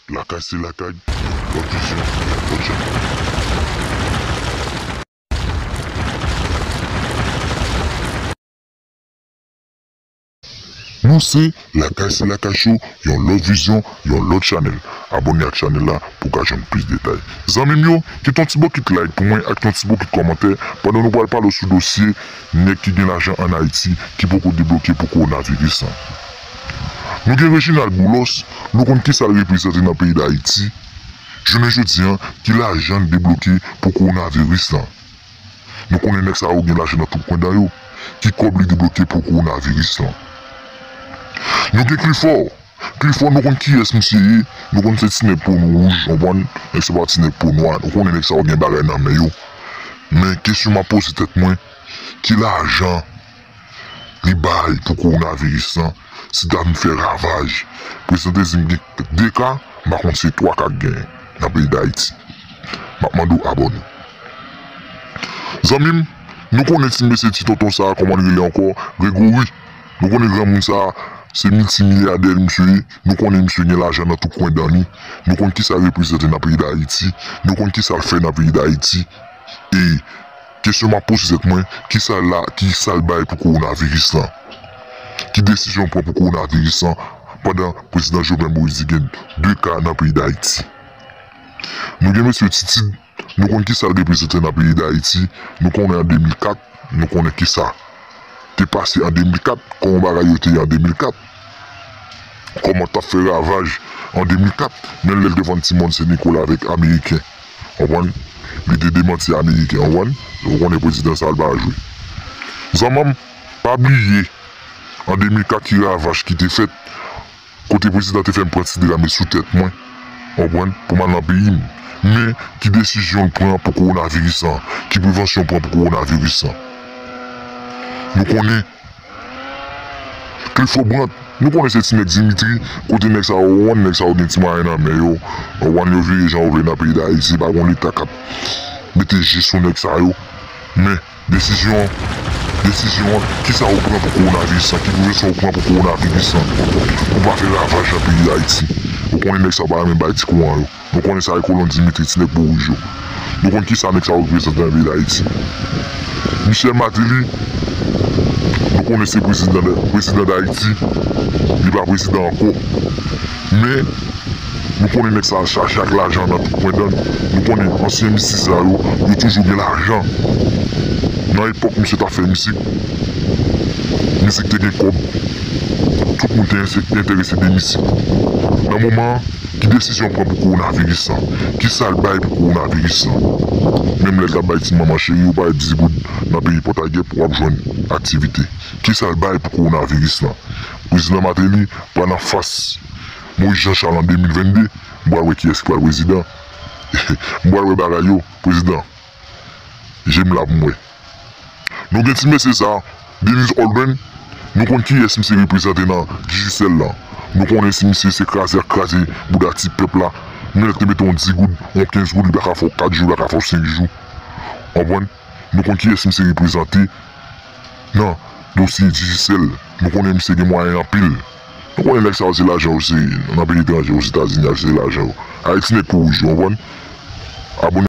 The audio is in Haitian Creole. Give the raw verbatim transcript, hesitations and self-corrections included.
Lakay se lakay, lòt vizyon, lòt chanèl. Nou se Lakay se Lakay Show, yon lòt vizyon, yon lòt chanèl. Abòne ak chanèl la pou w ka jwenn plis detay. Zanmi m yo, kite yon ti bokit like pou mwen ak yon ti bokit kòmantè pandan nou pral pale sou dosye nèg ki gen lajan ann Ayiti ki poko debloke pou kowonaviris lan. Nou gen Reginald Boulos, nou konn kisa l reprezante nan peyi Dayiti. Jounen jodi a, ki lajan l debloke pou kowonaviris lan? Nou konnen nèg sa yo gen lajan nan tout kwen dan yo. Ki kòb li debloke pou kowonaviris lan? Nou gen Clifford. Clifford, nou konn kiyès misye ye. Nou konn se ti nèg po wouj, w konprann? Nèg se pa ti nèg po nwa. Nou konnen nèg sa yo gen bagay nan men yo. Men kesyon m ap poze tèt mwen, ki lajan li bay pou kowonaviris lan, si ta vin fè ravaj? Prezidan te di m gen de ka, m pa konn se twa ka k genyen nan peyi Dayiti. M ap mande w abòne. Zanmi m, nou konnen ti mesye, ti tonton sa a, kòman l rele ankò? Gregory. Nou konnen granmoun sa a, se miltimilyadè misye ye. Nou konnen misye gen lajan nan tout kwen dan li. Nou konn kisa l reprezante nan peyi Dayiti. Nou konn kisa l fè nan peyi Dayiti. E kesyon m ap poze tèt mwen, kisa l la, kisa l bay pou kowonaviris lan? Ki desizyon l pran pou kowonaviris lan pandan prezidan Jovenel Moïse gen de ka nan peyi Dayiti? Nou gen mesye Titid, nou konn kisa l reprezante nan peyi Dayiti, nou konnen an de mil kat, nou konnen kisa te pase an de mil kat, kòman bagay yo te ye an de mil kat, kòman t ap fè ravaj an de mil kat, menm lè l te vann ti mòn Sen Nikola avèk Ameriken, w konprann? Li te demanti Ameriken, w konprann? Ou konnen prezidan sa a, l pa jwe. Zanmi m, pa bliye, an de mil kat, ki ravaj ki te fèt, kote prezidan te fè m pran ti dra met sou tèt mwen, w konprann, pou m al nan peyi m. Men, ki desizyon l pran pou kowonaviris lan? Ki prevansyon l pran pou kowonaviris lan? Nou konnen Clifford Brandt, nou konnen se ti nèg Dimitri, kote nèg sa yo, w konn nèg sa yo gen ti mwayen nan men yo, w konn yo vire jan yo vle nan peyi Dayiti, pa gon leta k ap mete je sou nèg sa yo. Men, Desizyon, desizyon, kisa ou pran pou kowonaviris lan? Ki prevansyon ou pran pou kowonaviris lan? Pou pa fè ravaj nan peyi Dayiti. Ou konnen nèg sa yo pa renmen bay ti kouran yo. Nou konnen sa e kolon Dimitri, ti nèg po wouj yo. Nou konn kisa nèg sa yo reprezante nan peyi Dayiti. Michel Martelly, nou konnen se prezidan, prezidan Dayiti. Li pa prezidan ankò. Men, Nou konnen nèg sa chaje ak lajan nan tout kwen dan. Nou konnen ansyen misye sa yo, yo toujou gen lajan. Nan epòk misye t ap fè mizik, mizik te gen kòb. Tout moun te ense-, enterese de mizik. Nan moman an, ki desizyon l pran pou kowonaviris lan? Kisa l bay pou kowonaviris lan? Menm lè l t ap bay ti manman cheri yo parèt di goud nan peyi Pòtagèp, w ap jwenn aktivite. Kisa l bay pou kowonaviris lan? Prezidan Martelly pral anfas Moïse Jean Charles an de mil vennde, m pral wè kiyès ki pral prezidan. M pral wè bagay yo, prezidan. Je m la pou m wè. Nou gen ti mesye sa, Denise Holbrand, nou konn kiyès misye reprezante nan Digicel lan. Nou konnen si misye se kraze ak kraze bouda ti pèp la. Men lè l te mete yon di goud, yon kenz goud, li pa ka fè w kat jou, li pa ka fè w senk jou. Konprann? Nou konn kiyès misye reprezante nan dosye Digicel. Nou konnen misye gen mwayen anpil. Nou konnen nèg sa yo se lajan yo se nan peyi etranje, Ozetazini, se lajan yo. Ayiti nèg pou wouj yo, konprann? Abòne.